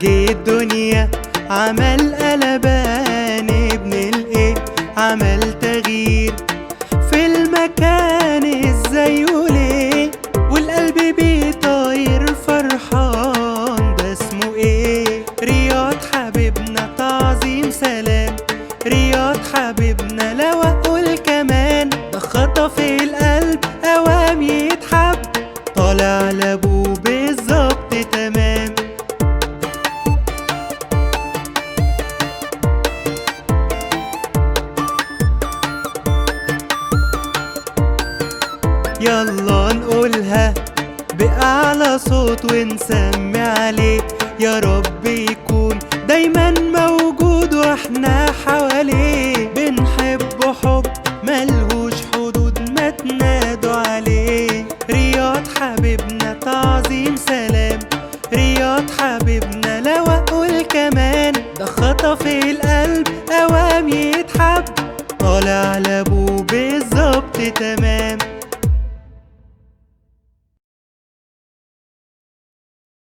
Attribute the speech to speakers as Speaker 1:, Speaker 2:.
Speaker 1: جه الدنيا عمل قلبان، ابن الايه عمل تغيير في المكان، ازاي وليه والقلب بيطاير فرحان، ده اسمه ايه؟ رياض حبيبنا تعظيم سلام، رياض حبيبنا لو اقول كمان، ده خطف القلب اوام يتحب، طالع لابوه بالظبط تمام. يلا نقولها بأعلى صوت ونسمي عليه، يا رب يكون دايما موجود واحنا حواليه، بنحبه حب ملهوش حدود ما تنادوا عليه. رياض حبيبنا تعظيم سلام، رياض حبيبنا لو اقول كمان، ده خطف القلب اوام يتحب، طالع لابوه بالظبط تمام.